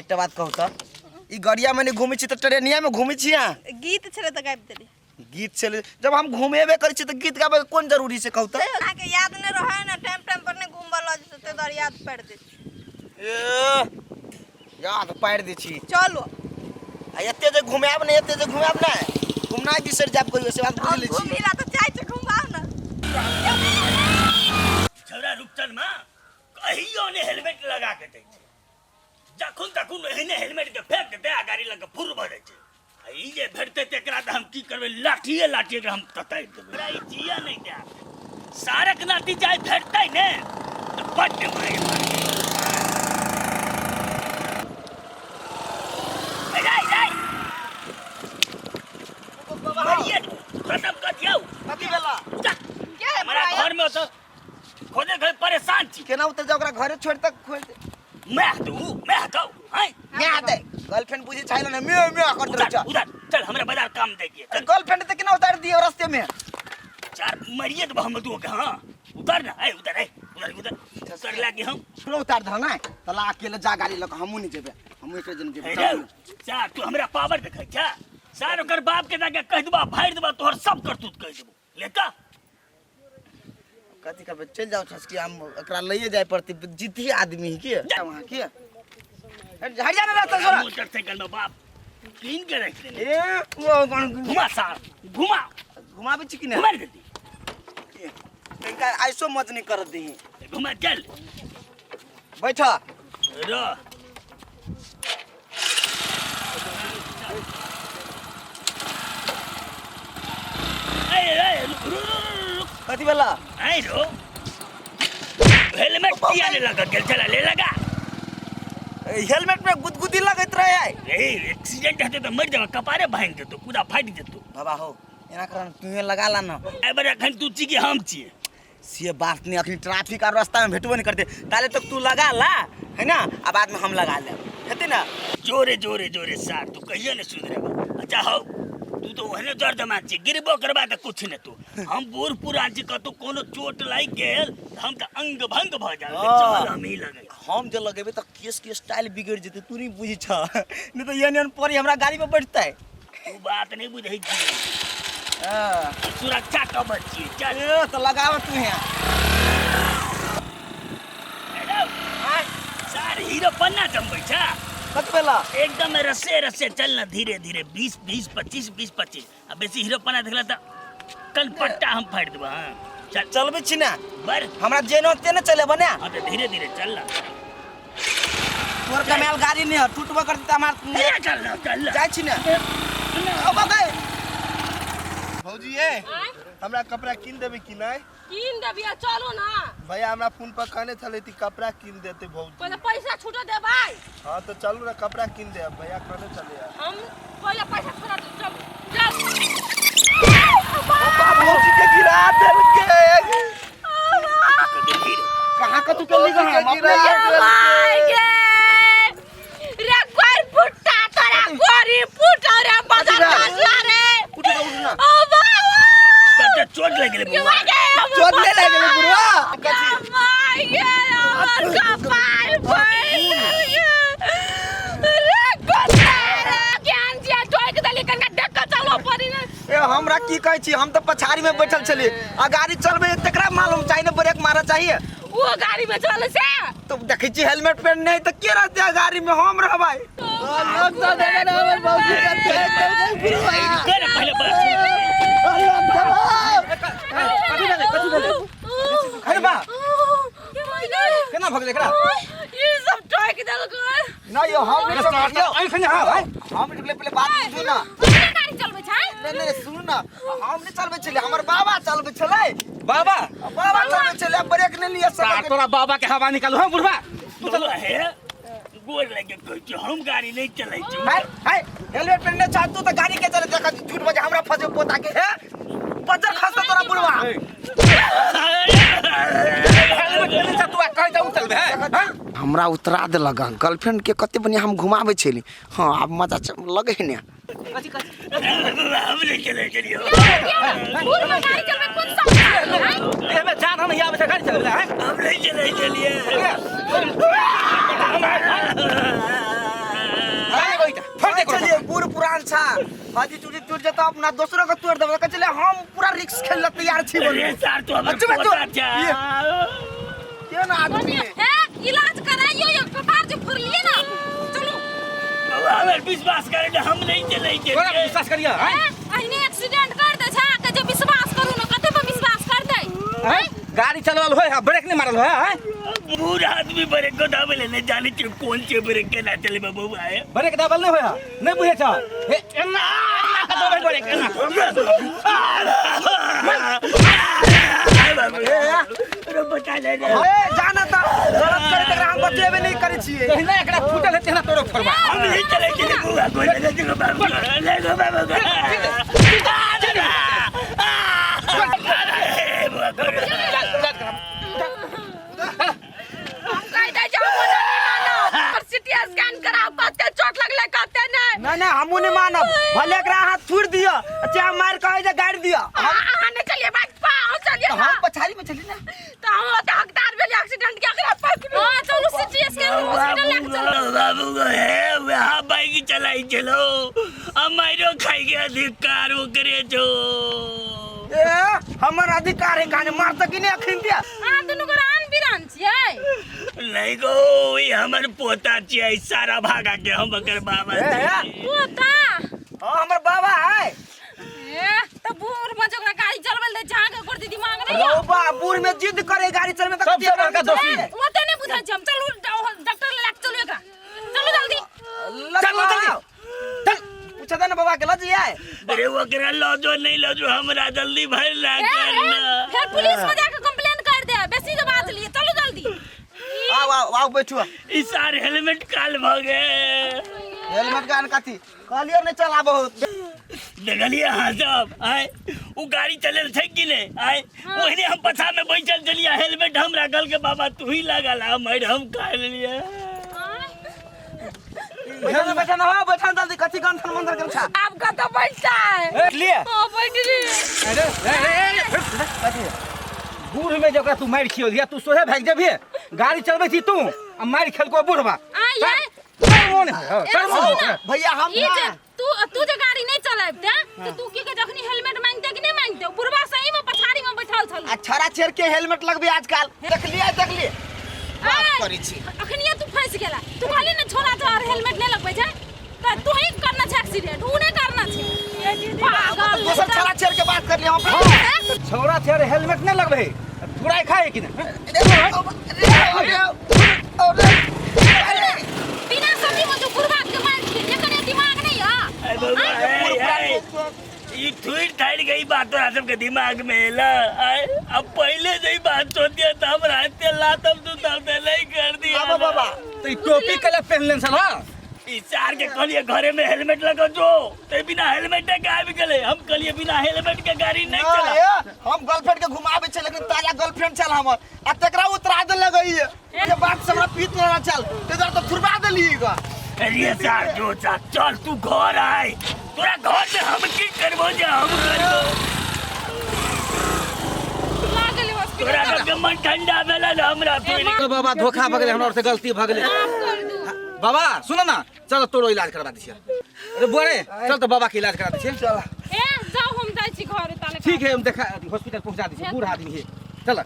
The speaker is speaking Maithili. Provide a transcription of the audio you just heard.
एकटा बात कहू तऽ ई गड़िया में नहीं घूमै छी तऽ ट्रेनिया में घूमै छी अहाँ? गीत छलै तऽ गाबि देली। गीत छलै, जब हम घुमेबे करै छी तऽ गीत गाबै के कोन जरूरी छै कहू तऽ? अहाँके याद नहि रहै ने, टाइम टाइम पर नहि घुमबऽ लऽ जेतै, ताहि दुआरे याद पारि दै छी। ए, याद पारि दै छी। चलू। आ एते जे घुमायब ने, एते जे घुमायब ने, घुमनाइ बिसरि जायब कहियो, से बात बुझि लै छी। घुमी ला तऽ चाहै छी, घुमाउ ने। छौड़ा रुपचन में कहियो ने हेलमेट लगा के दै छै, जखन तखन एहने हेलमेट के फेंक देतै आ गाड़ी लग के फुर भऽ जाइ छै। आ ई जे भेटतै तेकरा तऽ हम की करबै, लाठिए लाठिए के हम ततारि देबै। एकरा ई जिया नहि देब। सारक नाती जाय भेटतै ने तऽ बड्ड मारि मारतै। ए, जाय, जाय। मरिए तू, खत्म कर दियौ। कथी भेला? जा। हमरा घर में ओतऽ खोजे खोजे परेशान छी। केना उतर जाओ, ओकरा घरे छोड़ तक खोल दे। मैं तू मैं हटाओ हैं मैं आते गर्लफ्रेंड बुझे छाइल ने, मैं मैं कर उधर दे। उधर चल, हमरा बाजार काम दे के चल। गर्लफ्रेंड ते केना उतार दिए रास्ते में? चार मरिए तो हम तू के। हां उतर ना, ए उतर, ए उधर उधर उतर लागी हम। सुनो, उतार दह ना तला, अकेले जा गाड़ी लक, हमहू नहीं जेबे, हमहू एकरे जन जेबे। ए रे, चार तू हमरा पावर देखै छा? सार ओकर बाप के जाके कह देबा, फाड़ देबा तोहर सब करतूत कह देबो लेका। कथी करबै, चलि जाउ छसकी, हम एकरा लइए जाय पड़तै, जिद्दी आदमी है के वहाँ के हट जा ना रास्ता छोड़ा। मोटरसाइकिल में बाप कीन के रख देने। ए वो कौन? घुमा सार घुमा। घुमाबै छी कि नहि? घुमा जल्दी। तनिका ऐसो मत नहीं करत दही। घुमा चल। बैठ। र ए ए रुक रुक रुक, रुक। कथी भेला? आई रो, हेलमेट किया नहीं लगा गेल? चला ले लगा। हेलमेट में गुदगुदी लगैत रहे है। ए एक्सीडेंट हेतै तऽ मरि जेबै, कपारे भांगि जेतौ, पूरा फाटि जेतौ। बाबा हो, एना कर, तू लगा ला ना। ए बेर एखन तू छी कि हम छियै? से बात नहीं, अखनी ट्रैफिक आर रास्ता में भेटबो नहीं करते, ताले तक तू लगा ला है ना, आ बाद में हम लगा लेब, हेतै ना? जोरे जोरे जोरे सार, तू कहियो ने सुधरेबा। अच्छा हौ, तू तो ओहने जर जमा छी, गिरबो करबा तऽ कुछ ने तू। हम बूढ़ पुरान छी, कतौ कोनो चोट लागि गेल तऽ हम तऽ अंग भंग भऽ जायब। हाँ। चल हम ही लगै। हम जे लगेबै तऽ केस के स्टाइल बिगड़ जेतै, तू नहीं बुझै छ, नहीं तऽ एहन एहन परी हमरा गाड़ी पर बैठतै। तू बात नहीं बुझै छी। हाँ। सुरक्षा कवच छी, चल। ए तऽ लगाव तू यहाँ। हेलो। आँय? सार हीरो पन्ना जमबै छ। कथी भेला? एकदम रसे रसे चल ना, धीरे धीरे, 20 20 25 20 25, आ बेसी हीरो पन्ना देखला तऽ कनपट्टा हम फाड़ि देबो। हाँ चल। चलबै छी ना? बर हमरा जेनो तेने चलेबो ने। हाँ तऽ धीरे धीरे चल ना। तोर कमायल गाड़ी नहीं है, टूटबो करतै तऽ हमार। धीरे चल ना, चल ना। जाइ छी ने। अब गए। भौजी ए, हमरा कपड़ा कीन देबै कि नहि? कीन देबी, आ चलू ना। भैया हमरा फोन पर कहने छलै कि कपड़ा कीन देते भौजी। पहिले पैसा छूटो देबै। हाँ तो चलू ना, कपड़ा कीन दे, भैया कहने छलै। हम पहिले पैसा छुटा दे, चलू चल। भौजी के गिरा देलकै। कहाँ कतू के ली हम अपने गिरा लिए? देलकै। माय गे रे, कोई फुट्टा तोरा गोरी फुटा रे, बदल खसला रे। उठ ना, उठ ना। ओ बाबा, कते चोट लागि गेलै के बौआ? माय गे, हमर चोट नहि लागि गेलै बुढ़वा? के माय गे, हमर कपार फटि गेल रे। कुत्ता रे, ज्ञान छियै, ठोकि देली, कनिका देख कऽ चलो पड़ी ने। ए हमरा की कहै छी, हम तऽ पछाड़ी में बैठल छली आ गाड़ी चलबै तकरा मालूम चाही ने, ब्रेक मारऽ चाहिए। ओ गाड़ी में चले से तो देखै छी हेलमेट पहिनने है तऽ के रहतै गाड़ी में, हम रहबै? लोग तो देखे ना, हमर भौजी के फेंक देलकै बुढ़वा। कर पहिले बस। कथी भेलै, कथी भेलै? अरे बा, केना भऽ गेलै एकरा? ई सब ठोकि देलकै। नहि यौ, हम नहि ठोकलियै यौ। हम नहि ठोकलियै, पहिले बात बुझू ना। अपने गाड़ी चलबै छै? नहि नहि, सुनू ना, हम नहि चलबै छलियै, हमर बाबा चलबै छलै। बाबा? बाबा चलबै छलै, ब्रेक नहि लिअ सार सकल। तोरा बाबा के हवा निकालू हम बुढ़वा। तू चल हे, गोर लगे कहै छी, हम गाड़ी नहीं चलै छी। हाय हाय, हेलमेट पहिनने छ तू तऽ गाड़ी के चले? देख, झूठ बजे हमरा फसे पोता के हे, पजर खसता तोरा बुढ़वा। हेलमेट पहिनने छ तू आ कहै छ उतल बे? हां, हमरा उतरा देलक हन। गर्लफ्रेंड के कते बढ़िया हम घुमाबै छली। हाँ, आब मजा लगै है ने। हम नहीं चलै छलियै। बूढ़ में गाड़ी चलबै कोन सब हैं? एमे जान हम आबै छ गाड़ी चलबे हैं। हम नहीं चलै छलियै। फुटते कहै छलियै बूढ़ पुरान छा हाजी चूड़ी टूट जेतौ अपना दोसरो के तोड़ देबै कहै छलियै हम पूरा रिस्क खेल ले तैयार छी अरे बोलू सार तू हमर अच्छा, बच्चो, पोता छा के ना आदमी हे इलाज कराइयो यो कपार जे फोड़लिए ना चलू बौआ हमर विश्वास करे ने हम नहीं चलै छै तोरा विश्वास करिया हे अहिने एक्सीडेंट कर दे छा के जे विश्वास करू ना कते पर विश्वास कर दे हैं गाड़ी चलवल होय हा ब्रेक नहीं मारल होय हैं बूढ़ आदमी ब्रेक को दाबे ले जाने छै कोन छै ब्रेक केना चले बौआ हे ब्रेक दाबल नहीं होय हा नहीं बुझे छ हे एना एना के दबे ब्रेक एना अरे बचा ले रे ए जाना त गलत करे तकरा हम बचेबे नहीं करै छियै जहिना एकरा फूटल है तहिना तोरो फोड़बा हम नहीं चले चले बौआ कोई नहीं चले बाबू ले गो बाबू हम कहि दै छै हम ओना नहि मानब पर सिटी स्कैन कराउ कते चोट लगलै कते नहि नहीं नहीं हमहूँ नहीं मानब भले एकरा अहाँ थूर दिअ चाहे मार के जे गाड़ि दिअ अहाँ नहि चलिए बाइक पर अहाँ चलिए तऽ ना हम पछाड़ी में चली ना तऽ हम ओते हकदार भेलियै एक्सीडेंट के एकरा पकड़ू हां चलू सिटी स्कैन हॉस्पिटल लए के चलू बाबू गो हे वहाँ बाइक चलाई चलो हमारो खाई के अधिकार ओकरे छो ए हमर अधिकार है काने मार तऽ कि नहीं अखन दिया अहाँ दुनू गोरा आन बिरान छियै नहीं गो ई हमर पोता छियै सारा भागा के हम ओकर बाबा ए, छियै। पोता हाँ हमर बाबा है ए तऽ बूढ़ में ओकरा गाड़ी चलबै लए दै छै अहाँके ओकर दिमाग नहि यऽ रौ बा बूढ़ में जिद करे गाड़ी चलबे तऽ सबसे बड़का दोषी। ए, ओते नहि बुझै छी हम चलू डॉक्टर लग चलू एकरा चलू जल्दी चल जल्दी चल पूछे दे ना बाबा के लज आए अरे ओकरा लऽ जो नहीं लऽ जो हमरा जल्दी भर ला ए, ए, करना फेर पुलिस में जाके कंप्लेन कर दे बेसी जे बात लिए चलू जल्दी आओ आओ आओ बैठू ई सार हेलमेट काल भऽ गेल हेलमेट के कथी कहलियो नहीं चला बहुत देखलियै अहाँ सब आय ओ गाड़ी चलल छै कि नहि आय ओहने हम पछा में बैठल छलियै हेलमेट हमरा कहलकै बाबा तू ही लगल आ मारि हम खा लेलियै बैठा ना बैठा ना हो बैठा जल्दी कथी गंथन मंथन कर छा आब कतऽ बैठता है लिए ओ बैठली अरे अरे अरे कथी बूढ़ में जकरा तू मारि खियो तू सोहे भागि जेबही गाड़ी चलबै छी तू आ मारि खेलको बूढ़बा आ ये शर्मो नहि होइ, शर्मो सुनू नहि ना। होइ। भैया हम ई जे तू तू जे गाड़ी नहीं चलाबते तो तू की के जखनी हेलमेट मांगते कि नहीं मांगते बुढ़वा सही में पछाड़ी में बैठल छल आ छड़ा छेड़ के हेलमेट लगबे आजकल देखलिए देखलिए बात करै छी अखनिए तू फंस गेला तू कहली ने छोरा तो और हेलमेट नहीं लगबै छै त तू ही करना छै एक्सीडेंट ऊ नहीं करना छै पागल दोसर छड़ा छेड़ के बात कर लिया हम छौड़ा छै अरे हेलमेट नहि लगबै थुराइ खाए कि नहि बिना सब्जी में तू बुढ़वा के मार के कने दिमाग नहीं है अरे बउआ, ए, ए, ई थुइर थाइर गई बात तोरा सबके दिमाग में एला आय अब पहले से ही बात सोचिए त हमरा एते लातम तू तब ते नहीं कर दिया बाबा बाबा तऽ ई टोपी कले पहिनले छल हँ ई चार के कहलिए घरे में हेलमेट लगा जो ते बिना हेलमेट के आबि गेले हम कहलिए बिना हेलमेट के गाड़ी नहीं चला ए, हम गर्लफ्रेंड के घुमाबे छै लेकिन ताजा गर्लफ्रेंड छल हमर आ तकरा उतरा दे लगई ये बात से हमरा पीत ना चल ते जरा तो थुरबा देली गा अरे सार जो चा चल तू घर आय तोरा घर में हम की करबो जे हम करबो लागल हॉस्पिटल तोरा सबके मन ठंडा भेल ने हमरा थोड़ी बाबा धोखा भऽ गेलै हमरा से गलती भऽ गेलै माफ कर दू बाबा सुन ना चल तोरो इलाज करवा दै छियै अरे बुआ रे चल तो बाबा के इलाज करा दै छियै चल ए जाओ हम जाइ छी घर ताले ठीक है हम देखा हॉस्पिटल पहुंचा दै छियै बूढ़ आदमी है चल